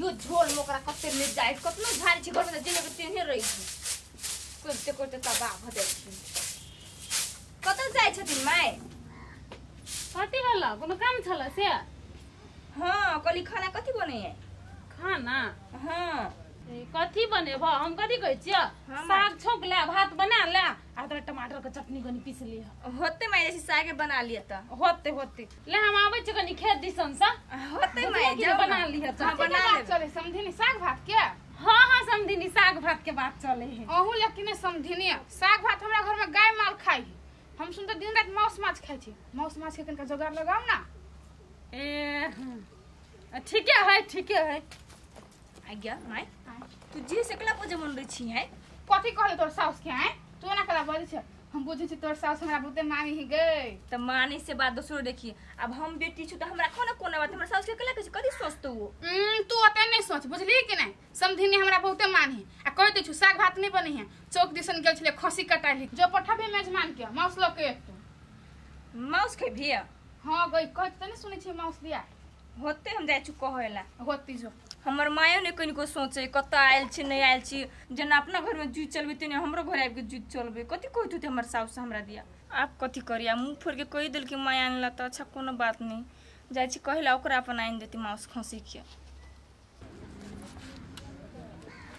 यो झोल में ओकरा कते ले जाय कतनो झाड़ी छी घर में जेने के तेने रही छी करते करते तबाह भ जाइ छी। कतऽ जाइ छथिन माय? कथी भेल? कोनो काम छल से? हाँ कहली खाना कथी बने? खाना हाँ कथी बनेब? हम कथी कहै छियै, साग छौंक ले, भात बना ले आ तोरा टमाटर के चटनी कनी पीस लिह। होते माय जैसे सागे बना लिय त होते होते ले हम आबै छी कनी खेत दिसन से। होते माय जाओ बना लिह। हां बना ले चले समधिनी साग भात के। हां हां समधिनी साग भात के बात चले है। अहू लेकिन समधिनी साग भात हमरा घर में गाय माल खाई, हम सुन त दिन रात मांस माछ खाई छी। मांस माछ के कनका जोगाड़ लगाओ ना। ए ठीके है ठीके है। आज्ञा my तू जे सकला पर जमन रे छी है। कथी कहले तोर सास के? हैं तू ना कला बजै छ, हम बुझै छी तोर सास हमरा बहुते मानी ही गई। त मानी से बात दोसरो देखी, अब हम बेटी छु त हमरा कोना कोना बात हमरा सास के कला के कथी सोचतो वो? तू ओते नहीं सोच बुझली कि नहीं। समधिनी हमरा बहुते मानी आ कह दै छु साग भात नहीं बने है। चौक दिसन गेल छले खसी कटाली जो पठाबे मेजमान के मांस ल के तू मांस खेबी? हां गई कह त नहीं सुनै छी मांस लिया होते हम जाइ छु कहेला होती जो। हमर मायो ने कनिको सोचे कत आयल छी नहीं आयल छी, जेना अपना घर में जुइत चलबे तेने हमरो घर आबि के जुइत चलबे। कथी कहैत होते हमर साउस हमरा दिया? आब कथी करिया मुँह फोड़ के कहि देलकी माय आनला त अच्छा कोनो बात नहीं, जाइ छी कहेला ओकरा अपन आनि देती मांस खसी के।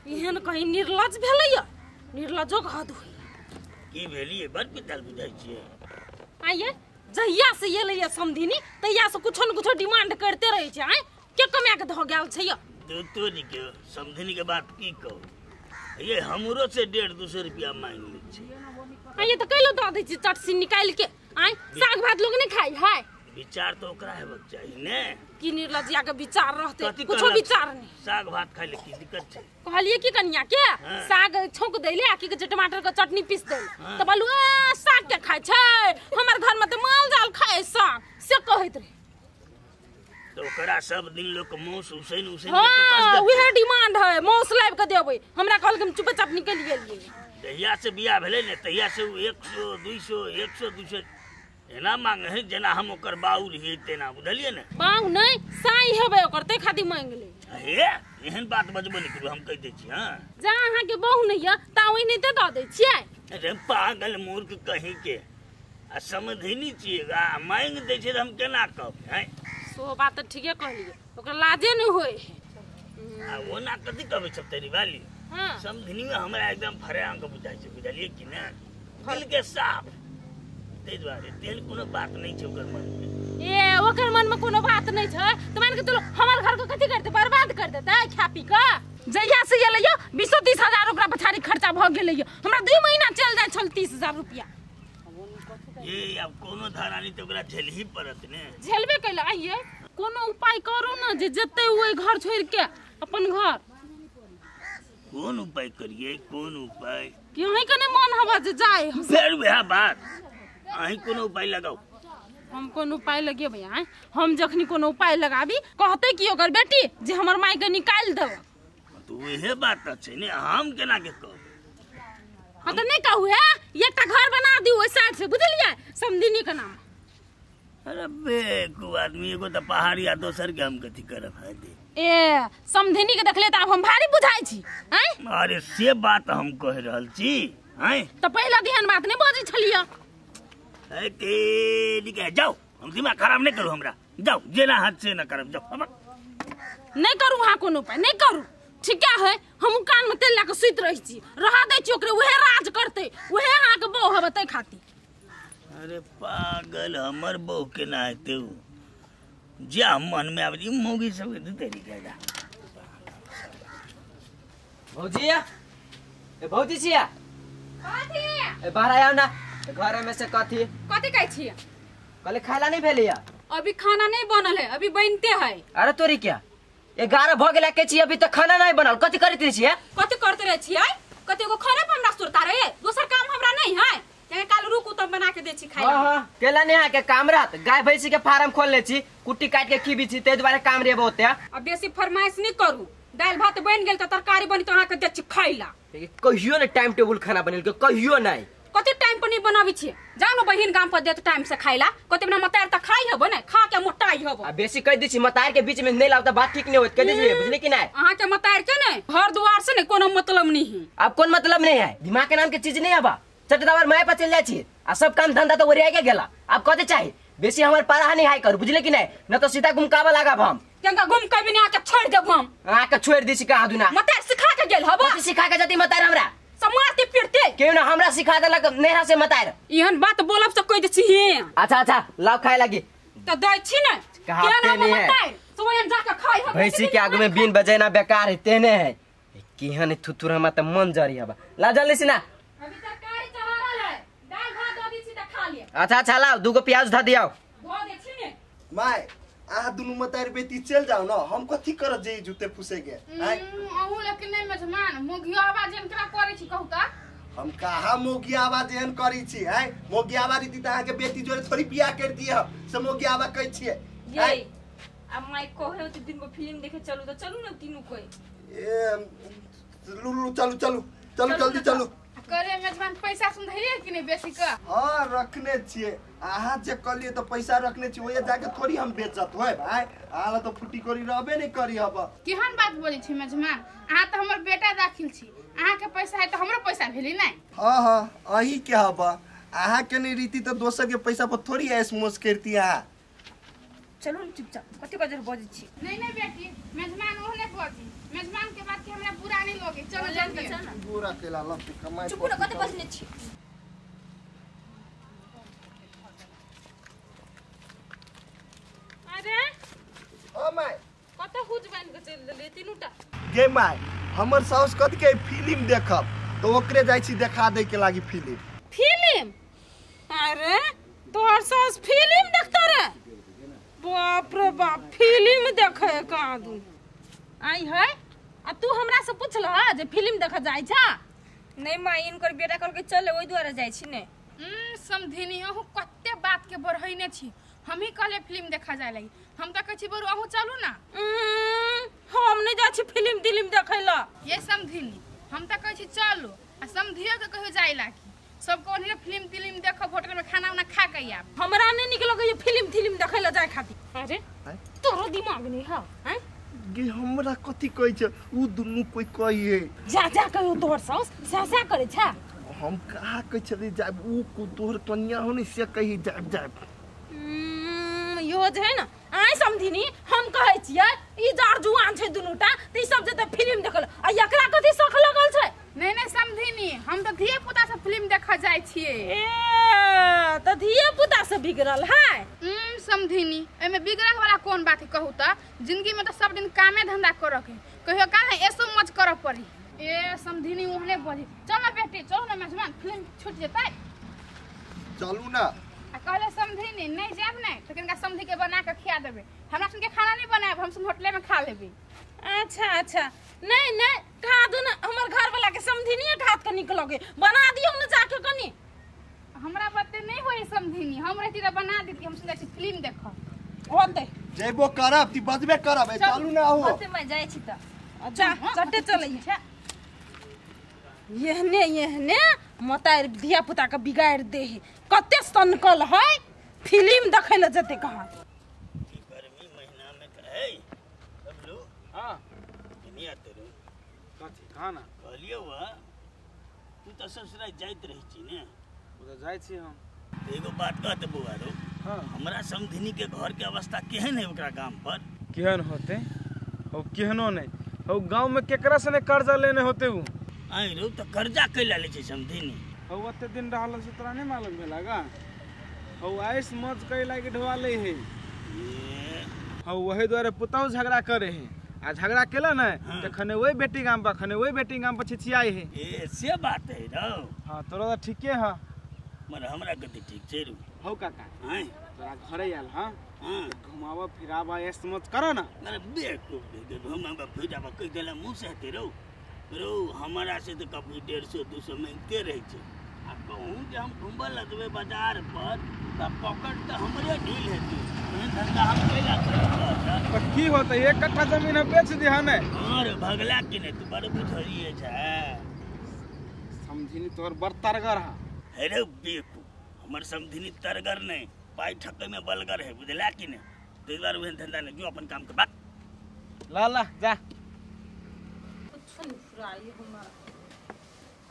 एहन कहीं निर्लज भेलैया, निर्लजो के हद होई। की भेलिए बड़ पिताल बुझाइ छियै। आइए जहिया से एलैया समधिनी तहिया से कुछो न कुछो डिमांड करते रहे छै। आइ के कमा के धो गेल छै? तो के समधिनी के बात की कहू, ये हमरो से 150-200 रुपया मांग ले छै। आइए त कैलो द दै छी चटसी निकाल के। आइ साग भात लोग नहीं खाई है। विचार तो ओकरा हेबाक चाही ने की निर्लजिया के विचार रहते, कुछो विचार नहीं। साग भात खाइ ले की दिक्कत छै? कहलिए की कनिया के साग छौंक दैले आ की कहै छै टमाटर के चटनी पीस दैले त बोलू ए साग के खाइ छै, हमर घर में त माल जाल खाइ साग से कहैत रहे। तो ओकरा सब दिन लोग मांस उसैन उसैन के हां उहे डिमांड है, मांस लाइब के देबै। हमरा कहल के हम चुपचाप निकल गेलिए। जहिया से बियाह भेलै ने तहिया से उ 100 200 100 200 एना मांगे है जेना हम ओकर बाऊ रहिए तेना, बुझलिए ने? बाऊ नहीं साई हेबै ओकर ते खातिर मांग ले। हे एहन बात बजबो नहीं करू हम कह दै छी। हां जा अहाँ के बहु नहीं है ता ओहिने ते द दै छियै। अरे पागल मूर्ख कहीं के आ समधिनी छियै आ मांग दै छै त हम केना कहब? हैं सो बात त ठीके कहलिए, ओकर लाजे नहीं होय है। आ ओना कथी कहबै सब तेरी वाली? हां समधिनी में हमरा एकदम फरेआं के बुझाइ छै, बुझलिए कि ने? दिल के साफ ताहि दुआरे तेहन कोनो बात नहीं छै ओकर मन में। ए ओकर मन में कोनो बात नहीं छै त मान के चलो हमर घर के कथी करते बर्बाद कर देतै खा पी के। जहिया से एलैयो 20-30 हजार ओकरा पछाड़ी खर्चा भ गेलैयो, हमरा 2 महीना चल जाय छल 30,000 रुपया। ए अब कोनो धरानी त ओकरा झेलही पड़त ने। झेलबे कैला। आइए कोनो उपाय करू ना जे जते ओइ घर छोड़ के अपन घर। कोन उपाय करिए कोन उपाय? कि अहीं के नहीं मन हवा जे जाय फेर वएह बात। अहीं कोनो उपाय लगाओ। हम कोनो उपाय लगेबै? आँय हम जखनी कोनो उपाय लगाबी कहते कि ओकर बेटी जे हमर माय के निकालि देब। तो उहे बात त छै ने, हम केना के कहब? हाँ त नहीं कहू है, एकटा घर बना दियौ ओहि साइड से, बुझलियै समधिनी के नाम। अरे बेकू आदमी एगो त पहाड़ी आ दोसर के हम कथी करब? है दे ए समधिनी के देखले त आब हम भारी बुझाइ छी। आँय अरे से बात हम कह रहल छी। आँय त पहिला ध्यान बात नहीं बजै छलियै। अरे जाओ, हम दिमाग खराब नहीं करू हमरा, जाओ जेना हाथ से ना करब, जाओ नहीं करू। हाँ कोनो उपाय नहीं करू ठीक है। हम कान में तेल लगा के सुति रही छी, रहा दै छी ओकरे, उहे राज करते उहे अहाँ के बहू हबे तै खातिर। अरे पागल हमर बहू केना हेतै? जे हम मन में आबै ई मौगी सब के दू तरीका। भौजी ए भौजी छिया कथी? ए बाहर आयो ना घर में से। कथी कथी कहै छियै? कहले खाना नहीं भेलैया अभी, खाना नहीं बनल है अभी बनते है। अरे तोरी क्या 11 भ गेला के छी अभी तक खाना नहीं बनल, कथी करैत रहे छियै? कथी करते रहे छियै? कथी एगो खाना पर हमरा सुरता रहे, दोसर काम हमरा नहीं है। के काल रुकू तब बना के दे छी खाइ। हां हां केला नहीं के काम रहत, गाय भैंसी के फार्म खोल ले छी, कुट्टी काट के खीबी छी, ते दुआरे काम रे बहुते। अब बेसी फरमाइश नहीं करू, दाल भात बन गेल त तरकारी बनी त अहाँ के दे छी खाइला। कहियो ने टाइम टेबुल खाना बनेल के, कहियो नहीं। कते टाइम पर नहीं बनाबै छियै जानो बहिन गाम पर देत टाइम से खाइला कते बिना मतार त खाइ हबो ने खा के मोटाइ हबो आ बेसी कह दै छी मतार के बीच में नहीं लाव त बात ठीक नहीं होत कह दै छी बुझली कि नहीं अहाँ के मतार के ने घर दुआर से ने कोनो मतलब नहीं है अब कोन मतलब नहीं है दिमाग के नाम के चीज नहीं आबा चट दावर my पर चल जाय छी आ सब काम धंधा तो ओरिया के गेला अब कते चाही बेसी हमर पारा नहीं हाई कर बुझले कि नहीं न तो सीधा घुमकावा लागब हम केंगा घुमका बिना आके छोड़ देब हम आके छोड़ दै छी कहाँ दुना मतार सिखा के गेल हबो कथी सिखा के जति मतार हमरा समारते पीटते क्यों ना हमरा सिखा देलक नेहरा से मतार एहन बात बोलब से कह दे छी अच्छा अच्छा लाव खाए लागी त दै छी ने कहा नहीं है सोयन जाके खाई हम भैंसी के आगू में बीन बजेना बेकार है तेने है केहन थुथुर हमरा त मन जरी हबा ला जल्दी से ना अभी तरकारी चढ़ा रहल है दाल भात दऽ दी छी त खा लिय अच्छा अच्छा लाओ दूगो प्याज ध दियाओ धो दे छी ने my अहाँ दुनू मतार बेटी चल जाओ ना हम कथी करत जे जूते फुसे के अहूँ लेकिन नहीं मेजमान मोगिया आवाज एहन केना करै छी कहू त हम कहाँ मोगिया आवाज एहन करै छी आय मोगिया आवाज दी त अहाँ के बेटी जोरे थोड़ी बियाह कर दिए हम से मोगिया आवाज कहै छियै ये आ माई कहे होते दिन को फिल्म देखे चलू तो चलू ना तीनों कोई ए लू चलू चलू चलू जल्दी चलू करे मेजमान पैसा सुन धैले कि नहीं बेसी का हां रखने छियै अहाँ जे कहलियै त पैसा रखने छी ओए जाके थोड़ी हम बेचत होय भाई आला तो फुटी करी रहबे नहीं करी हब केहन बात बोलै छी मेजमान अहाँ त हमर बेटा दाखिल छी अहाँ के पैसा है त हमरो पैसा भेली नहीं हां हां अही के हब अहाँ के नहीं रीति त दोसर के पैसा पर थोड़ी ऐश मौज करती अहाँ चलू न चुपचाप कथी कजर बजै छी नहीं नहीं बेटी मेजमान ओहने बजी मेजमान के बात के हमरा बुरा नहीं लगे चलो जल्दी बुरा केला लग कमाई चुप न कते बजने छी अरे ओ my कत हुज बन के चल देलियै तीनूटा गे my हमर साउस कत के फिल्म देखब तो ओकरे जाय छी देखा दे के लागी फिल्म फिल्म अरे तोहर साउस फिल्म देखतो रे बाप रे बाप फिल्म देखे कहाँ दू आई है आ तू हमरा से पूछलह जे फिल्म देखे जाय छा नहीं माई इनकर बेटा करके चले ओइ दुआरे जाय छी ने समधिनी अहूँ कते बात के बढ़ैने छी हम ही कहले फिल्म देखा जाय लगी हम त कहै छी बरू अहूँ चलू ना हम नहीं जाइ छी फिल्म तिल्म देखै ला ये समधिनी हम त कहै छी चलू आ समधियो के कहियो जाय लागी सब कहने फिल्म तिल्म देखब होटल में खाना उना खा के आब हमरा नहीं निक लगै फिल्म तिल्म देखै ला जाय खातिर अरे तोरो दिमाग नहीं है हैं गे हमरा कथी कहै छै उ दुनू कोई कहिए जा जा कहियो तोहर साउस सा सा करै छा हम कहा कहै छली जाब उ तोहर कन्या हो ने से कही जाब जाब यो जे है ना आइ समधिनी हम कहै छियै ई जार जुआन छै दुनूटा त ई सब जेतै फिल्म देखल आ एकरा कथी शख लगल छै नहीं नहीं समधिनी हम त धिया पुता से फिल्म देखा जाय छियै ए त धिया पुता से बिगड़ल है समधिनी एमे बिगड़ल वाला कोन बात है कहू त जिंदगी में त सब दिन कामे धंधा करऽ के कहियो काल ने ऐसो मौज करऽ पड़ी ए समधिनी ओहने बजी चल ना बेटी चल ना मेजमान फिल्म छूट जेतै चलू ना आ कहले समधिनी नहीं जाब ने त किनका समधि के बना के खिया देबे हमरा सुन के खाना नहीं बनाएब हम सुन होटले में खा लेबे अच्छा अच्छा नहीं नहीं खा दू ना हमर घर वाला के समधिनी के हाथ के निक लगे बना दियो ना जाके कनी हमरा बते नहीं होई समधिनी हम रहती त बना देती हम सुन जाइ छी फिल्म देखब होते जेबो करब ती बजबे करब चलू ना हो होते मैं जाइ छी त अच्छा चटे चलै एहने एहने मतार धिया पुता के बिगाड़ दे है कते सनकल है फिल्म देखै ल जते कहाँ गर्मी महीना में है बबलू हां दुनिया तेरू कथी कहा ना कहलियो वा तू त ससुरा जाइत रही छी ने ओ त जाइ छी हम एगो बात कहत बौआ रो हां हमरा समधिनी के घर के अवस्था केहन है ओकरा गाम पर केहन होते हो केहनो नहीं हो गांव में केकरा से ने कर्जा लेने होते उ आई रो त कर्जा कैला ले छै समधिनी हो ओते दिन रहल से तोरा नहीं मालूम भेला गा हो आइस मौज कैला के ढोआ ले है हो वही द्वारे पुतहु झगड़ा करे है आ झगड़ा केला ने त खने ओई बेटी गाम पर खने ओई बेटी गाम पर छिछियाई है ए से बात है रो हां तोरा त ठीके है मगर हमरा गति ठीक छै रो हो काका हां तोरा घरे आयल हां हां घुमावा फिरावा ऐस मत करो ना अरे बेवकूफ घुमावा फिरावा कह देला मुंह से हेते रो रो हमरा से तो कभी 150 200 मांगते रहे छै आ कहूँ जे हम घुमबऽ लगबै बाजार पर त पॉकेट त हमरे ढील हेतै एहन धंधा हम कैला करब पर की होतै एक कट्ठा जमीन हम बेच दिहा ने और भगला कि नहीं तू बड़ बुझलिए छै समझिनी तोहर बड़ तरगर हा हे रे बेकू हमर समधिनी तरगर नहीं पाई ठके में बलगर है बुझला कि ने ताहि दुआरे ओहन धंधा नहीं जो अपन काम के बात ला ला जा कुछ नहीं फुराई हमरा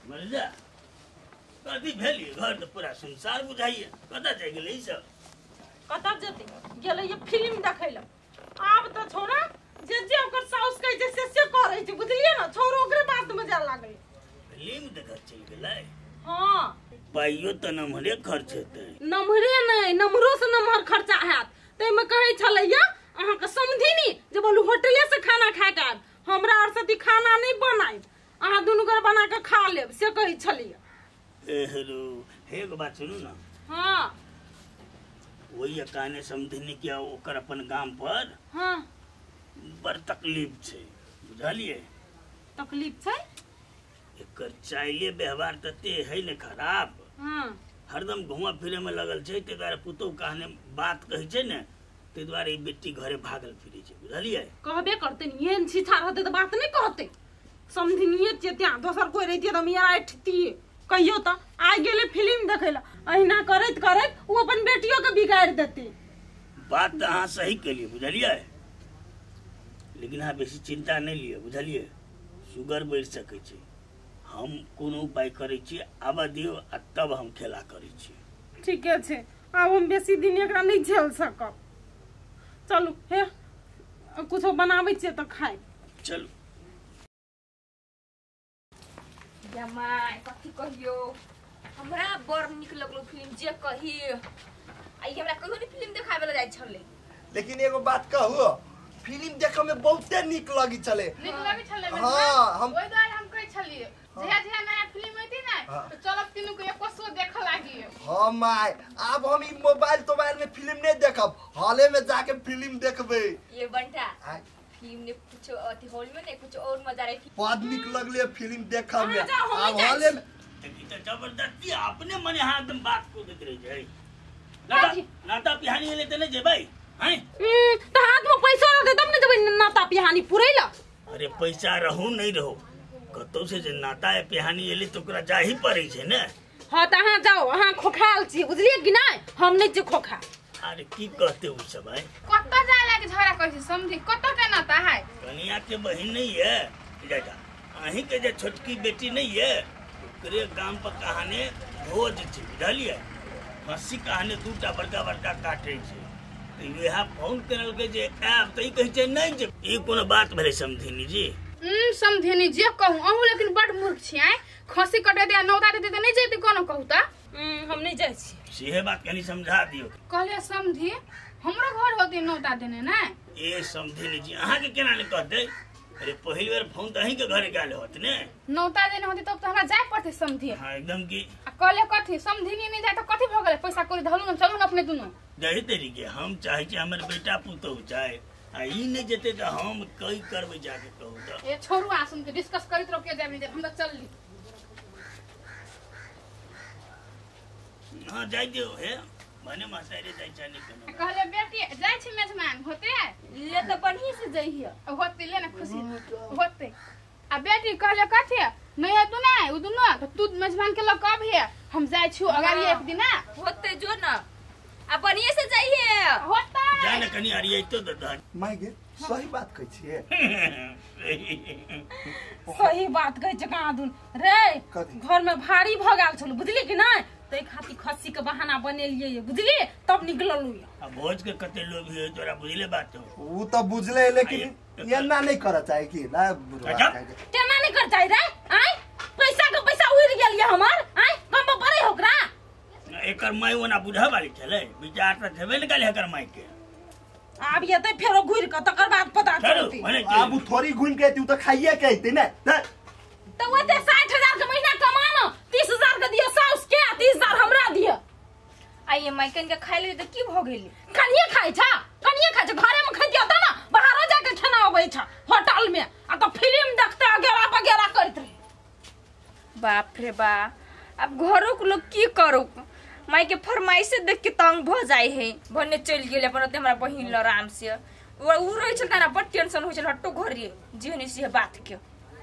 मर जा कथी भेली घर तो पूरा संसार बुझाइए कतऽ जाइ गेलै ई सब कतऽ जेतै गेलै ये फिल्म देखै लए। आब तऽ छोरा जे जे ओकर साउस कहै छै से से करै छै बुझलियै ने छोरो ओकरे बात में जाय लागलै। फिल्म देखऽ चलि गेलै। हाँ पाइयो तऽ नमहरे खर्च हेतै। नमहरे नहि नमहरो से नमहर खर्चा हैत। ताहिमे कहै छलैया अहाँके समधिनी जे बोलू होटले से खाना खा के आयब हमरा आर से खाना नहि बनायब अहाँ दुनू गोरे बना के खा लेब से कहै छलैया। एहरो हे एगो बात सुनू ना। हाँ वही कहने समधिनी के ओकर अपन गाम पर हाँ बड़ तकलीफ छै बुझलियै। तकलीफ छै एकर चाइले व्यवहार तते है ने खराब। हाँ हरदम घुमा फिरे में लगल छै ताहि दुआरे पुतोहु कहने बात कहै छै ने ताहि दुआरे ई बेटी घरे भागल फिरै छै बुझलियै। कहबे करतै एहन छिछा रहतै तऽ बात नहि कहतै समधिनिये छियै त्याँ दोसर कोइ रहितियै तऽ हम यार ऐठतियै। कहियो तऽ आइ गेलै फिल्म देखै लए अहिना करैत करैत ओ अपन बेटियो के बिगाड़ि देतै। बात तऽ अहाँ सही केलियै बुझलियै लेकिन अहाँ बेसी चिंता नहि लिअ बुझलियै शुगर बढ़ि सकै छै। हम कोनो उपाय करै छी आबऽ दियौ आ तब हम खेला करै छी। ठीके छै आब हम बेसी दिन एकरा नहि झेल सकब। चलू हे कुछो बनाबै छियै तऽ खाइ चलू। जमाइ कथी कहियो हमरा बड़ नीक लगलो फिल्म जे कही आ ई हमरा कहियो नहि फिल्म देखाबै लए जाइ छलै। लेकिन एगो बात कहू फिल्म देखऽ में बहुते नीक लगी छलै। नीक लगै छलै। हाँ हम ओहि दुआरे हम कहै छलियै जहिया जहिया नया फिल्म अयतै ने तऽ चलब तीनू के एको शो देखऽ लागियै। हाँ my आब हम ई मोबाइल तोबाइल में फिल्म नहीं देखब हॉले में जाके फिल्म देखबै। ये बंटा फिल्म ने कुछ अथी हॉल में ने कुछ और मजा रहे बड़ नीक लगले फिल्म देखऽ में। आब हॉले में त जबरदस्ती अपने मने हाथ में बात को देत रह जाय नाता पिहानी ले त नहीं जेबै हैं त हाथ में पैसा रहतै तब ने जेबै नाता पिहानी पुरै ल। अरे पैसा रहू नहीं रहू कतौ से जे नाता है पिहानी एले तो ओकरा जाही पड़ै छै ने। हां त अहाँ जाओ अहाँ खोखाल छी बुझलियै कि नै हम नै छी खोखा। अरे की कहते उ सब है कतऽ जाय लागे झगड़ा करै छै समझी कतऽ के नाता है। कनिया के बहिन नहीं है जाता अहीं के जे छोटकी बेटी नहीं है ओकरे गाम पर कहाने भोज छै बुझलियै हंसी कहाने दूटा बड़का बड़का काटे छै तऽ इएह फोन करलकै जे आयब तऽ ई कहै छै नहि जे ई कोनो बात भेलै समधिनी जी। समधिनी जे कहू अहूँ लेकिन बड़ मूर्ख छी आँय खसी कटे दे नौता देते तऽ नहि जैते कोनो कहू तऽ हम नहीं जाइ छी। सेहे बात कनी समझा दियौ। कहलियै समधी हमरो घर होते नौता देने ने। ए समधिनी जी अहाँ के केना नहि कहतै। अरे पहिल बेर फोन तऽ अहीं के घरे गेल होत ने नौता देने होते तब तऽ हमरा जाय पड़तै समधी। हां एकदम की आ कहले कथी समधिनी नहि जाय तऽ कथी भऽ गेलै पैसा कौड़ी धलू ने चलू ने अपने दुनू जाहि तरीके हम चाहै छी हमर बेटा पुतोहु जाय आ ई नहि जेतै तऽ हम कई करबै जाके कहू तऽ। ए छोड़ू आ सुन के डिस्कस करैत रहो के जाय नहि जाय हम तऽ चलली। हाँ जाय दियौ हे भने मास्टरे जाय छै नहि कोनो। कहले बेटी जाय छी मेजमान होते ले तऽ बढ़िया से जइहे होते ले ना खुशी होते। आ बेटी कहले कथी नहीं हेतु ना उ दुनू तऽ तू मेजमान के लग कब हे हम जाय छी अगाड़ी एक दिन ना होते जो ना आ बढ़िया से जाइए होते जा ने कनी अरियतो तऽ my गे सही बात कहै छियै। सही बात कहै छै कहाँ दुन रे घर में भारी भऽ गेल छल बुझली कि नहि तै खातिर खस्सी के बहाना बनेलियै बुझली तब निकललू। आ भोज के कते लोभ है तोरा बुझले बात हो। उ तऽ बुझले लेकिन एना नहीं करऽ चाहे कि ना केना नहीं कर चाहे रे आय पैसा के पैसा उड़ गेल ये हमर आय कम पड़ै ओकरा। एकर माय ओना बुझा वाली छलै विचार तऽ छेबे ने करै एकर माय के। आब एतै फेरो घुरि के तकर बाद पता चलतै। आब उ थोड़ी घुमि के एतै उ तऽ खाइए के एतै ने तऽ ओते 60,000 के महीना कमा न 30,000 के दिअ साउस के 30,000 हमरा दिअ। आइए माय कनिके खाइ ले तऽ की भऽ गेलै। कनिए खाइ छ कनिए खाइ छ घरे में खाइ दिअ त ना बाहरो जाके खाना अबै छ होटल में आ तऽ फिल्म देखते अगेरा बगेरा करैत रहे। बाप रे बा अब घरों के लोग की करू माय के फरमाइश देख के तंग भ जाय है भने चलि गेल अपन ओते हमरा बहिन ल आराम से उ रहै छल त बड़ टेंशन होइ छल हट्टो घरे जेहने से बात के।